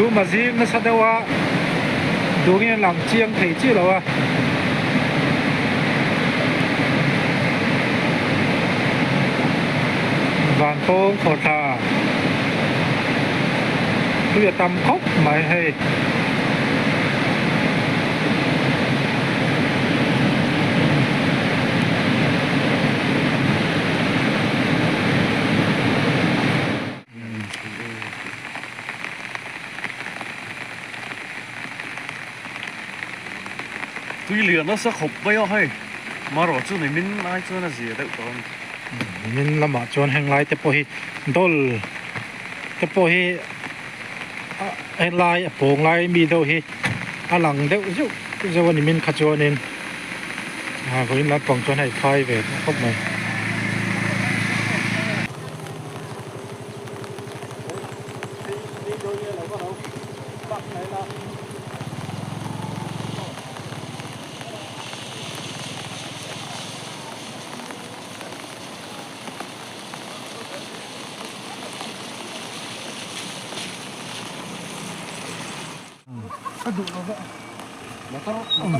Chhum a zing nasa deuh a, dungin a lang chiang thei chiah lo a. Vantawng khawthla tui a tam khawp mai hei. Tui lian nasa khawp mai a hei marawh chu nimin ai chuan a zia deuh tawh a ni. Nimin lamah chuan heng lai te pawh hi dawl te pawh hi helai a pawng lai mi deuh hi a lang deuh zeuh zeuh a nimin kha chuanin vawiin lampang chuan hei phai ve khawp mai.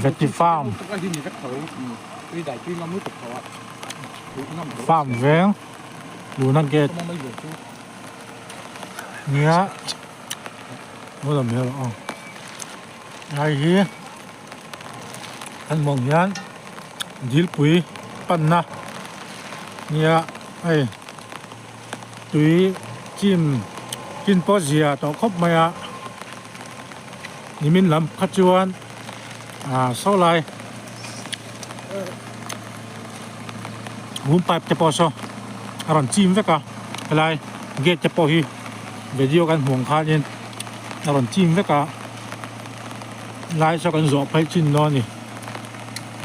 Veti farm farm veng luna gate nia maw lam hian aw lai hi an mawng hian dilpui panna nia hei tui chim chin pawh zia tawh khawp mai a nimin lam kha chuan ah saw lai room pipe te pawh saw a rawn chim vek a helai gate te pawh hi video kan hmuh ang khanin a rawn chim vek a lai saw kan zawh phei chin dawn a ni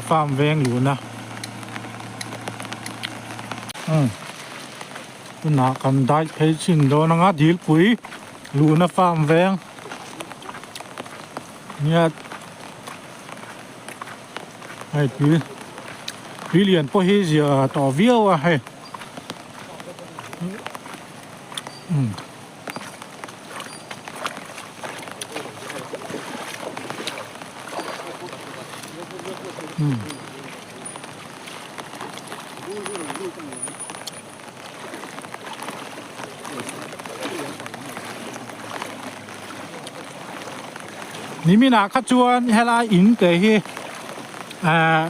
farm veng luna umm tunah kan dai phei chin dawn anga dilpui luhna farm veng nia hei tui tui lian pawh hi zia tawh viau a hei umm. Niminah kha chuan helai in te hi ahh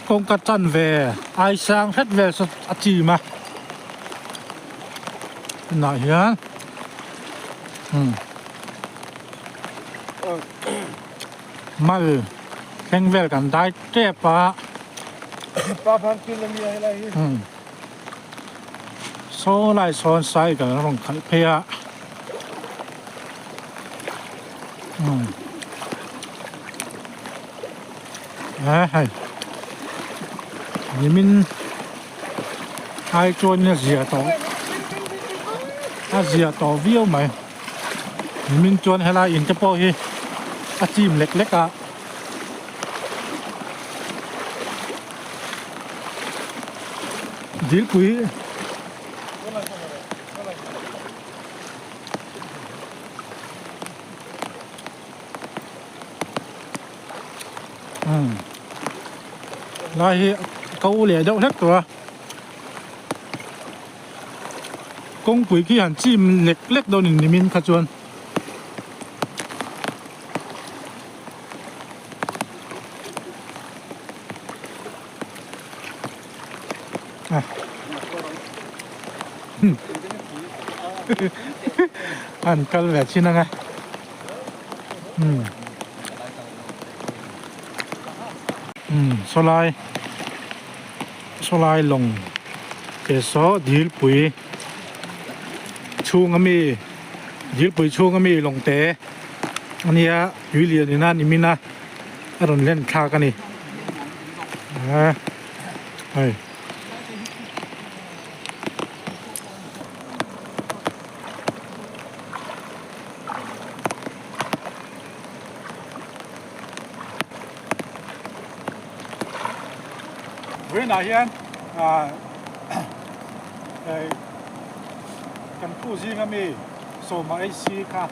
kawngka chanve ai sang hret vel saw a chim a tunah hian umm mal thleng vel kan dai tep a. Saw lai sawn cycle a rawn khalh phei a umm he hei nimin ai chuan a zia tawh a zia tawh viau mai nimin chuan helai in te pawh hi a chim lek lek a. Dilpui umm lai hi ko leh deuh hlek tawh a kawngpui khi han chim lek lek dawn in nimin kha chuan. An kal ve chin anga umm umm sawlai sawlai lawng te saw dilpui chhung ami dilpui chhung ami lawng te a nia tui lian in a nimin a a rawn len thlak a ni ah hei. Vawiinah hian ah kan pu zinga mi. Sawma AC kha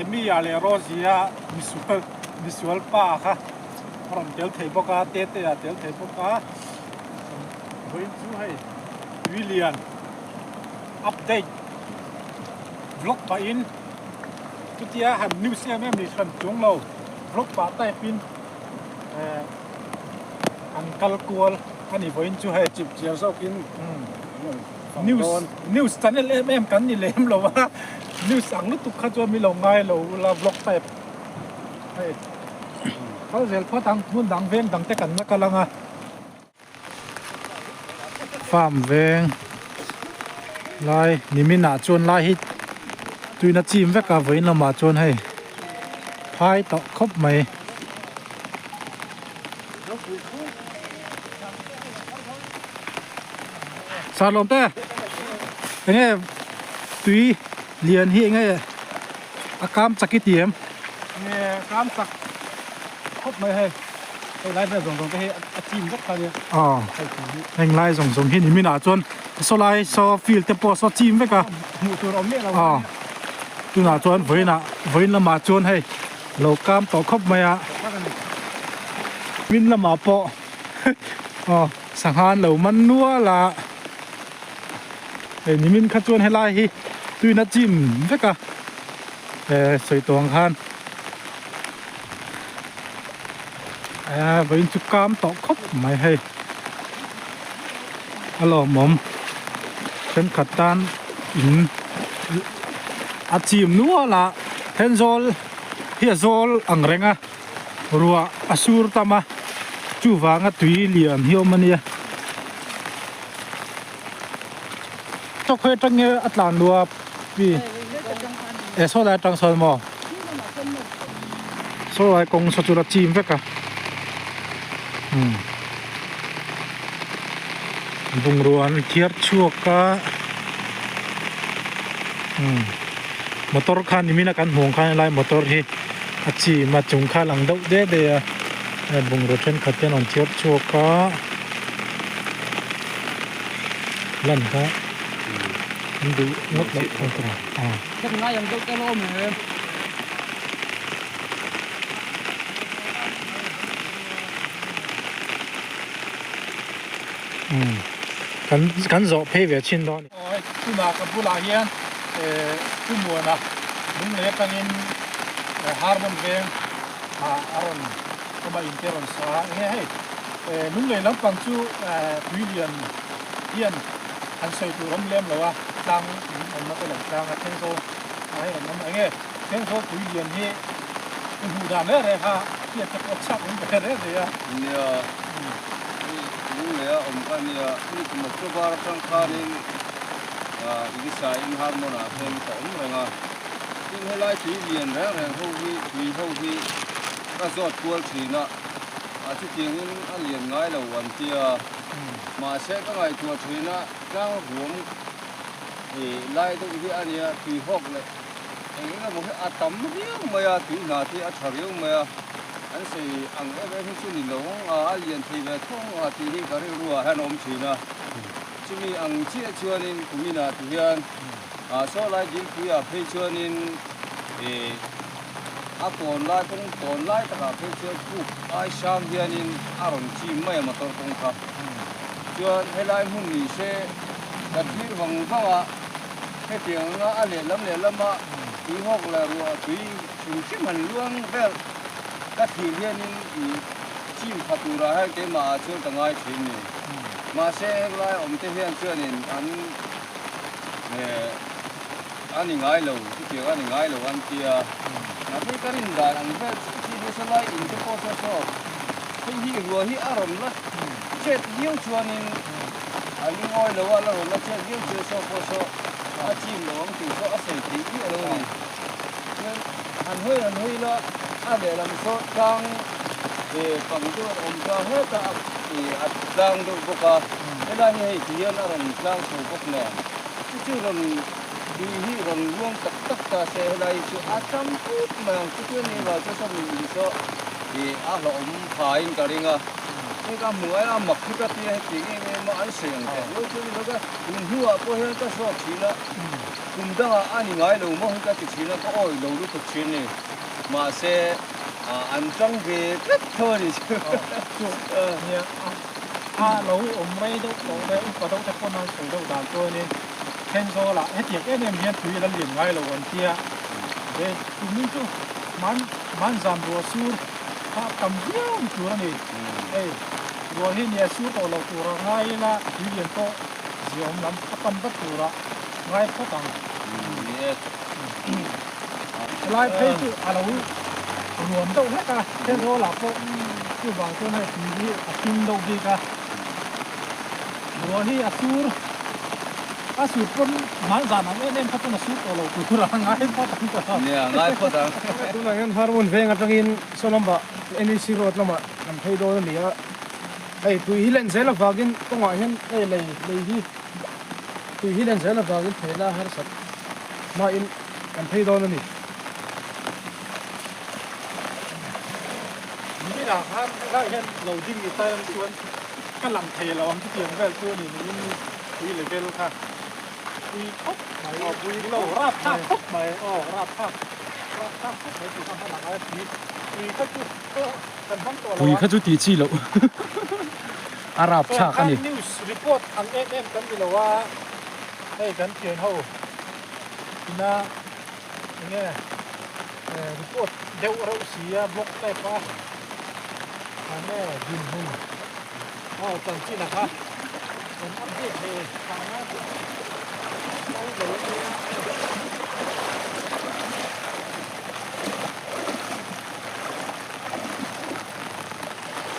Amy-a leh Rosie-a misual misual pa kha a rawn tel thei bawk a, Tete-a tel thei bawk a, vawiin chu hei Willian update vlog pahin chutia han news em em ni hran chuang lo vlog pah type in eh an kal kual a ni vawiin chu hei. Chip chiar zawkin News news channel em em kan ni lem lo a news ang lutuk kha chuan mi lo ngai lo ula vlog type hei kal zel phawt ang hmun dang veng dang te kan la kal ang a farm veng lai nimin ah chuan lai hi tuina chim vek a vawiin lamah chuan hei phai tawh khawp mai. Sarlawm te enge tui lian hi enge a kam chak i ti em? Nge kam chak khawp mai hei hei lai vel zawng zawng te hi a chim vek kha nia. Aw heng lai zawng zawng hi nimin ah chuan saw lai saw field te pawh saw chim vek a. Hmuh tur a awm miah lo. Aw tunah chuan vawiin ah vawiin lamah chuan hei lo kam tawh khawp mai a. Min lamah pawh aw sangha an lo man nual a hei nimin kha chuan helai hi tuina chim vek a eh sawi tawh ang khan eh vawiin chu kam tawh khawp mai hei a lawmawm thenkhat tan in a chim nual a Thenzawl hi a zawl ang reng a. Ruah a sur tam a, chuvanga tui lian hi a awm a nia. Tawk khawi atang nge a tlan luh a pi? E saw lai atang sawn maw? Saw lai kawng saw chu la chim vek a. Umm bungrua an thiar chhuak a. Umm motor kha nimina kan hmuh ang khan helai motor hi. A chim a chung kha lang deuh de de a hei bungraw thenkhat te an rawn thiar chhuak a lan kha an duh ngawt loh kha tur a umm kan kan zawh phei ve chin dawn a ni. Aw hei tunah ka bulah hian eh Pu Muana Lunglei atangin Harmon veng ah a rawn awm a in te a rawn sa a enge hei eh Lunglei lampang chu eh tui lian hian han sawi tur awm lem lo a tlang in awmna te lo tlang a Thenzawl ah hei rawn awm a enge Thenzawl tui lian hi i hmuh dan reng reng kha hriat te pawh chak awm ve reng reng a. Nia hei Lunglei a awm kha nia ni kum October atang khanin ah in sa in Harmon ah hian ka awm reng a. Tin helai tui lian reng reng ho hi tui ho hi ka zawt kual thin a, a chutiangin a lian ngai lo an ti a, mahse ka ngaihtuah thin a tlang ruam ih lai deuh hi a nia tui hawk leh eng eng emaw hi a tam riau mai a, tui hna te a tha riau mai a, an sawi ang em em hi chu ni lo ang a, a lian thei ve tho ang a tih hi ka rilru ah hian a awm thin a, chumi ang chiah chuanin kuminah ti hian. Ah saw lai dilpui ah phei chuanin ih a tawn lai kawng tawn lai takah phei chuan puk ai sang hianin a rawn chim mai a motor kawng kha. Chuan helai hmun ni se ka thlir vang vang a, hetiang anga a lehlam lehlama tui hawk leh ruah tui hrim hrim han luang vel ka thlir hianin ih chim kha turah hian keimah ah chuan ka ngai thin ni. Mahse henglai awm te hian chuanin an. A ni ngai lo, chutiang a ni ngai lo an ti a. Mahse ka rin dan ang vel chi nasa lai in te pawh saw saw hei hi ruah hi a rawn la chet viau chuanin a lungawi lo a, la rawn la chet viau chuan saw pawh saw a chim lo ang tih saw a sawi theih miah lo a ni. Chuan han hawi han hawi ila a lehlam saw tlang pang deuh an awm ta hetah a tlang deuh bawk a. Helai hi hei ti hian a rawn tlang chho bawk nen chu chu rawn tui hi rawn luang tak tak ta se helai hi chu a tam put mai ang chu chu ani rual chu sawmi in saw ih a hlawhawm thain ka ring a. Hei ka hmu ai a mak hi ka tia heti em em a an sawi ang teh rual chu a ni lo ka kum hnuah pawh hian ka hruak thin a kum dangah a ni ngai lo maw hi ka ti thin a ka awih lo lutuk thin a ni mahse an tang ve tlat tho a ni chu. Nia a lo awm rei deuh tawh te upa deuh te pawn an sawi deuh dan chuanin Thenzawl-ah hetiang em em hian tui a la lian ngai lo an tia tumin chu Hmanzan ruah sur kha tam viau ni tur a ni. Hei ruah hi nia sur tawh loh tura ngai ila tui lian pawh ziaawm lam a pan vat tura ngai phawt ang. Helai phei chu a lo ruam deuh hlek a, Thenzawl ah pawh chuvang chuan hei tui hi a hring deuh bik a. Ruah hi a sur a sur pawn hmanzan ang em em kha chuan a sur tawh lo tur a ngai phawt ang tawh a. Nia, ngai phawt ang. Tunah hian Harmun veng atangin saw lamah NEC road lamah kan phei dawn a ni a, hei tui hi len zel avangin kawngah hian hei lei lei hi tui hi len zel avangin pheina harsat hmain kan phei dawn a ni. Niminah khan helai hian lo ding ni ta ang chuan Ka lang thei lo ang chutiang vel chu a ni niin pui level kha pui khawp mai aw pui lo rap thlak khawp mai aw rap thlak rap thlak khawp mai tih kha hman ang a pui pui kha chu kan hmang tawh lo a. Pui kha chu tih chi loh a rap thlak a ni. News report ang em em kan ni lo a hei kan thian ho ina enge report deuh reuh si a blog type a. Ane dinhmun aw chanchin a kha kan update ve thang a lo lo ania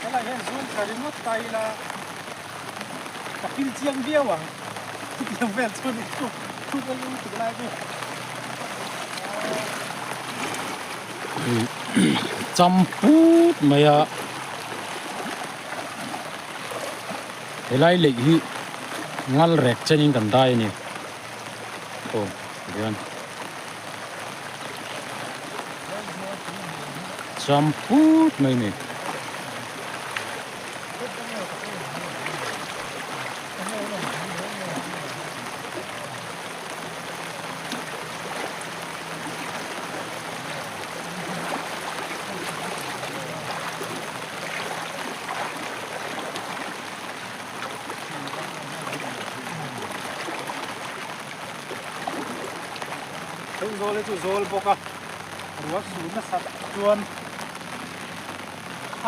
helai hian zoom tha ringawt ta ila ka pil chiang viau ang chutiang vel chuan thu ka lu tuk lai chu. Cham put mai a helai lei hi ngal rek chen in kan dai a ni aw tihian cham put mai a ni. Zawl hi chu zawl bawk a ruah sur nasat chuan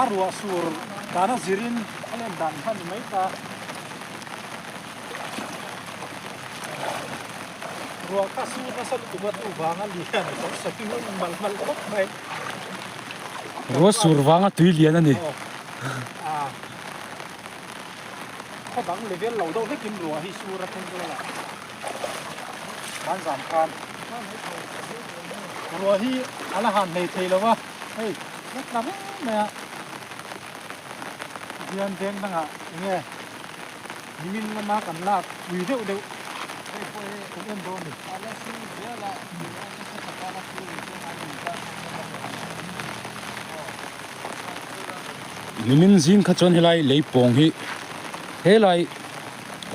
a ruah sur dana zirin a len dan kha ni mai ta. Ruah kha sur nasa lutuk a tu vanga lian kan sawi ngun mal mal khawp mai. Ruah sur vanga tui lian a ni. Aw khaw dang level lo deuh hlekin ruah hi sur a thleng dawn a hmanzan khan ruah hi a la han nei thei lo va hei vek ta reng mai a tihian veng dangah enge Nimin lama kan lak pui deuh deuh kan en dawn a ni. Nimin zing kha chuan helai lei pawng hi helai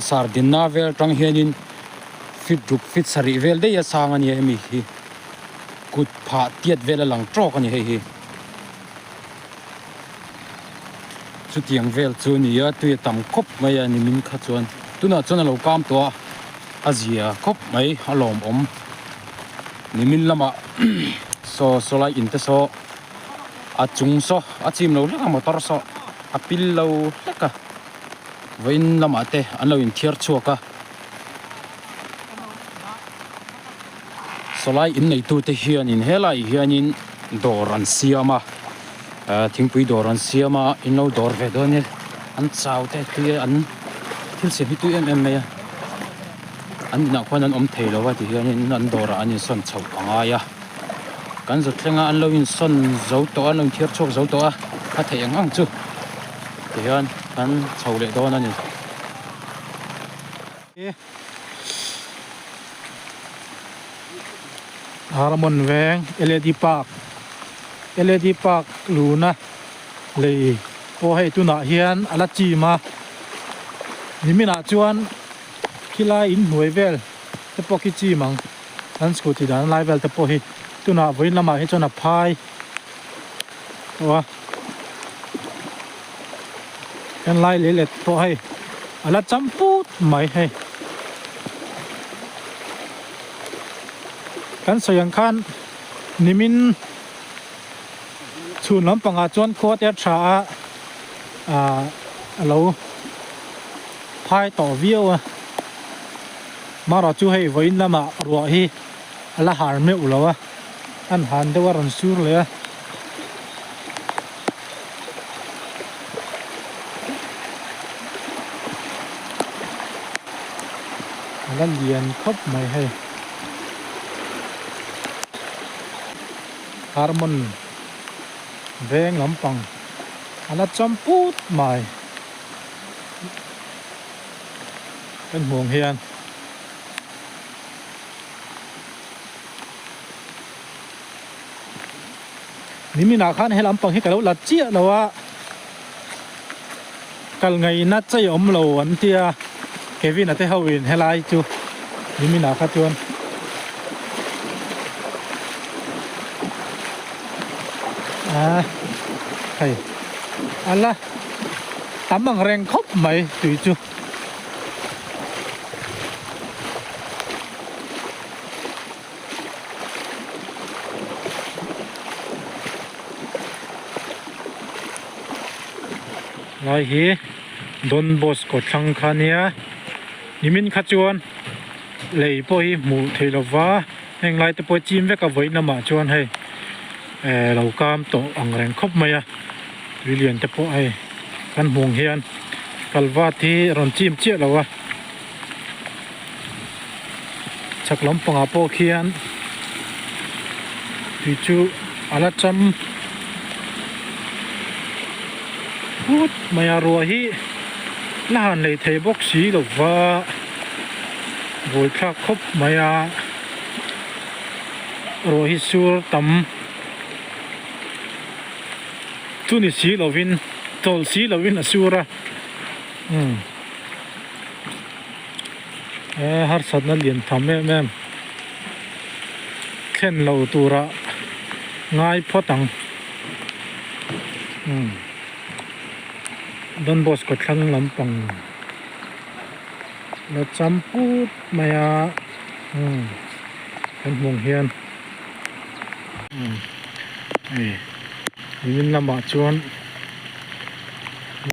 sardinna vel atang hianin feet ruk feet sarih vel daih a sang a nia hemi hi kut phah tiat vel a lang tawk a ni hei hi. Chutiang vel chu a ni a, tui a tam khawp mai a nimin kha chuan tunah chuan a lo kam tawh a, a zia khawp mai a lawmawm. Nimin lamah saw saw lai in te saw a chung saw a chim lo hlek a motor saw a pil lo hlek a, vawiin lamah te an lo inthiar chhuak a. Sawlai inneitute hianin helaiah hianin dawr an siam a thingpui dawr an siam a in lo dawr ve dawn nia an chau te tui an thil siam hi tui em em mai a an inah khuan an awm thei lo a ti hianin an dawrah an insawn chhoh a ngai a kan zut thleng a an lo insawn zo tawh a an lo inthiar chhuak zo tawh a a theih ang ang chu tihian an chho leh dawn a ni. Harmon veng led park led park luna lei pawh hei tunah hian a la chim a niminah chuan khilai inhnuai vel te pawh khi chim ang an scooty dahna lai vel te pawh hi tunah vawiin lamah hi chuan a phai tawh a kan lai leh let pawh hei a la cham put mai hei kan sawi ang khan nimin chhun lampangah chuan khua te a tha a ah a lo phai tawh viau a marawh chu hei vawiin lamah ruah hi a la har meuh lo a an han deuh a rawn sur leh a. A la lian khawp mai hei harmon veng lampang a la cham put mai kan hmuh ang hian. Niminah khan he lampang hi ka lo la chiah lo a, kal ngaihna chei awm lo an tia Kevin-a te ho in helai chu niminah kha chuan a hei a la tam ang reng khawp mai tui chu. Lai hi Don Bosco thlang kha ania nimin kha chuan lei pawh hi hmuh theih lova heng lai te pawh hi chim vek a vawiin lamah chuan hei eh lo kam tawh ang reng khawp mai a tui lian te pawh hei kan hmuh ang hian kalvat hi a rawn chim chiah lo a. Chhak lampangah pawh khian tui chu a la cham phut mai a ruah hi la han lei thei bawk si lo va buaithlak khawp mai a ruah hi sur tam chu ni si lovin chawlh si lovin a sur a umm. He harsatna lian tham em em thlen lo tura ngai phawt ang umm Don Bosco thlang lampang la cham put mai a umm kan hmuh ang hian umm hei nimin lamah chuan.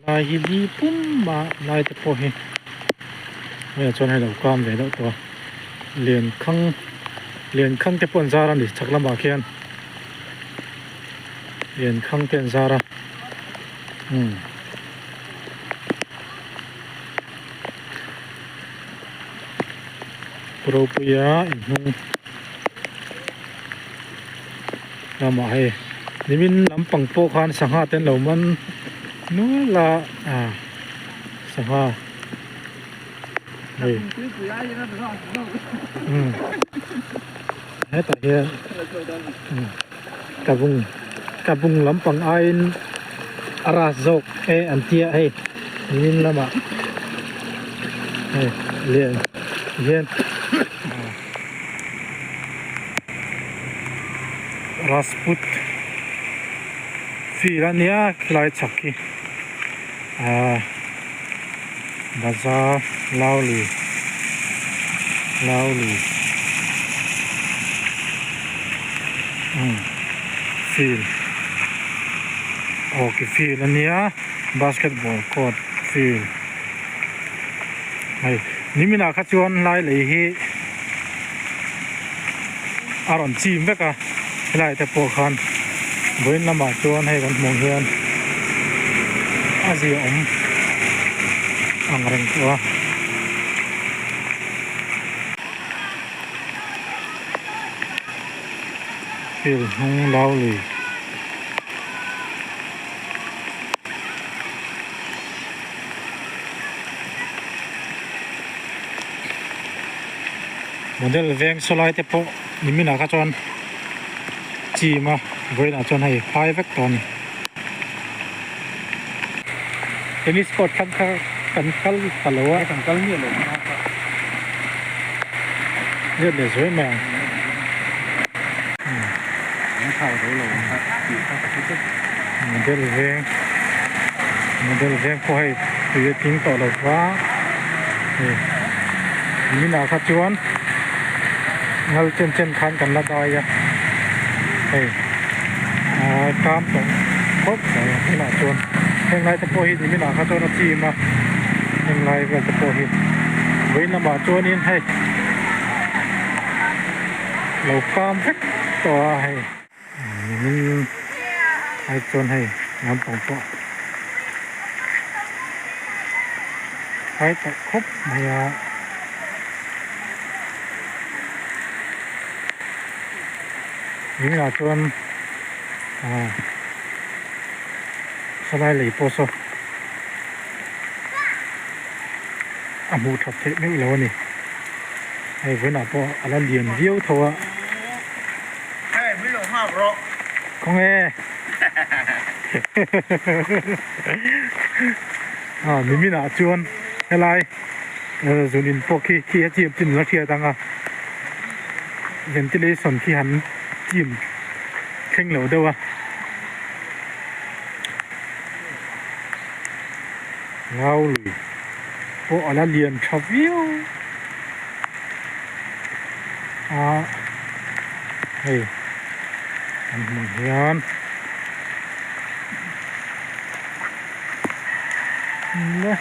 Lai hi li pum a lai te pawh hi hei ah chuan hei lo kam ve deuh tawh a lenkhang lenkhang te pawh an zar a ni chhak lamah khian lenkhang te an zar a umm ropuia inhnung lamah hei nimin lampang pawh khan sangha te an lo man nual a ah sangha hei umm hetah hian umm tlabung tlabung lampang aiin a ras zawk e an tia hei nimin lamah hei lian hian. Rajput field a nia khilai chhak khi ahh bazar lauli lauli umm field aw ki field a nia basketball court field hei niminah kha chuan lai lei hi. A rawn chim vek a helai te pawh khan vawiin lamah chuan hei kan hmuh hian a zia awm ang reng tawh a. Field hnung lau lui. Model veng saw lai te pawh nimin ah kha chuan chim a vawiin ah chuan hei phai vek tawh a ni. Tennis court thlang kha kan kal ta lo a. Kan kal miah lo kha. Let leh zuai mai ang. An thau zo lo ang kha tih kha ka hre tlat. Model veng model veng pawh hei tui a tling tawh lo va hei niminah kha chuan ngal chen chen khan kan la dai a hei aa kam tawh khawp mai a tunah chuan heng lai te pawh hi niminah kha chuan a chim a heng lai vel te pawh hi vawiin lamah chuanin hei. Lo kam vek tawh a hei nimin ai chuan hei naupang pawh ai tawh khawp mai a. Niminah chuan ah salai lei pawh saw a hmuh that theih meuh lo a ni. Hei vawiinah pawh a la lian viau tho a. Hei min lo nghak rawh. Khawnge? Ah niminah chuan helai zun in pawh khi khi a chim chin la hriat ang a. Ventilation khi han chim thleng lo deuh a. Ngau lui pawh a la lian tha viau a hei an hmuh hian la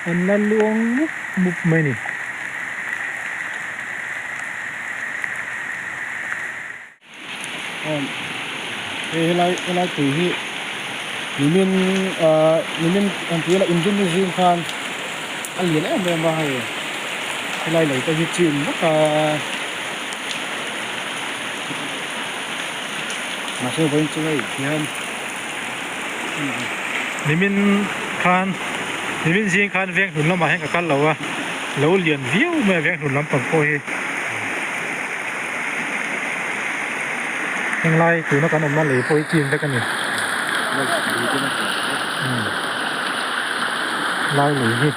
an la luang mup mup mai a ni. Hei helai helai tui hi nimin ahh nimin an tih ila inrinni zing khan a lian em em a hei helai lei te hi chim vek a mahse vawiin chu hei hian Nimin khan nimin zing khan veng hlun lamah hian ka kal lo a lo lian viau mai a veng hlun lampang pawh hi. Henglai tuna kan awmna lei pawh hi chim vek a ni. Lai lei hi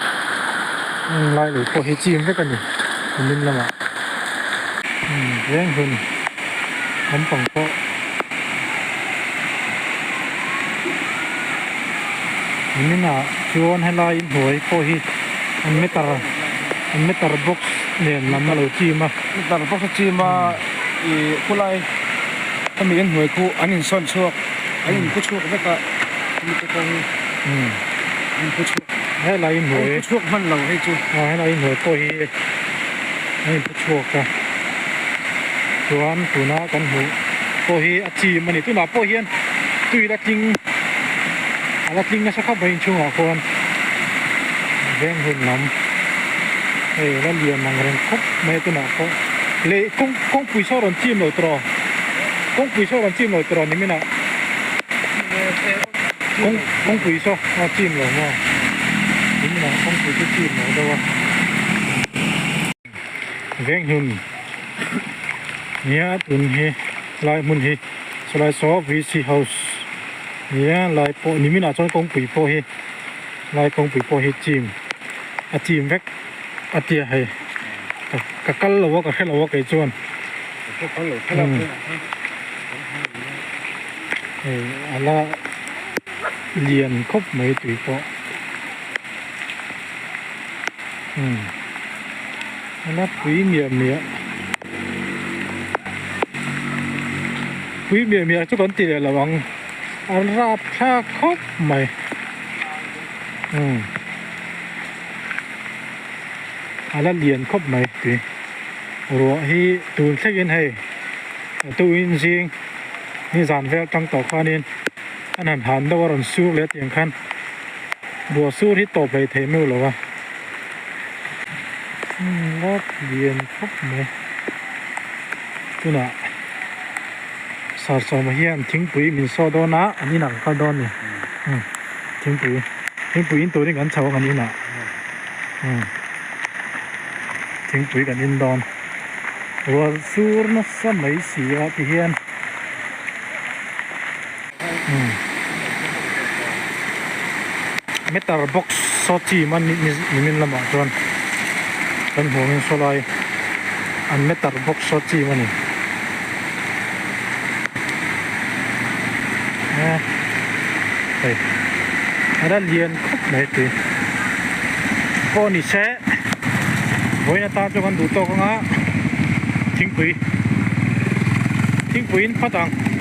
lai lei pawh hi chim vek a ni nimin lamah veng hun lampang pawh nimin ah chuan helai inhnuai pawh hi an meter an meter box nen lam a lo chim a. Meter box a chim a ih khulai hemi inhnuai khu an insawn chhuak an inpu chhuak vek a hemi te pawh hi an inpu chhuak helai inhnuai an inpu chhuak hman lo hei chu aw helai inhnuai pawh hi an inpu chhuak a chuan tuna kan hmuh pawh hi a chim a ni tunah pawh hian tui la tling a la tling nasa khawp mai inchhungah khuan veng hun lam hei la lian ang reng khawp mai a tunah pawh leh kawng kawngpui saw rawn chim lo tawh kawngpui saw rawn chim lo tawh nimin ah kawng kawngpui saw a chim lo maw nimin ah kawngpui chu chim lo deuh a. Venghlun nia tun hi lai hmun hi chulai saw VC house nia lai pawh nimin ah chuan kawngpui pawh hi lai kawngpui pawh hi chim a chim vek a tia hei ka kal lo a ka hre lo a kei chuan hei a la lian khawp mai tui pawh. Umm a la pui miah miah pui miah miah chu kan ti leh lo ang a rap thlak khawp mai umm a la lian khawp mai tui ruah hi tun thlengin hei a tuin zing nizan vel tang tawh khanin an han han deuh a rawn sur leh tiang khan. Ruah sur hi tawp hlei thei meuh lo a lap lian khawp mai tunah sarsawma hian thingpui min saw dawn a an inah ka kal dawn a ni thingpui thingpui in turin kan chho ang an inah thingpui kan in dawn ruah sur nasa mai si a ti hian. Meter box saw chim a ni nimin lamah chuan kan hmuh angin saw lai an meter box saw chim a ni. Hei a la lian khawp mai tui pawh ni se vawiin atan chuan kan duh tawk anga thingpui thingpui in phawt ang.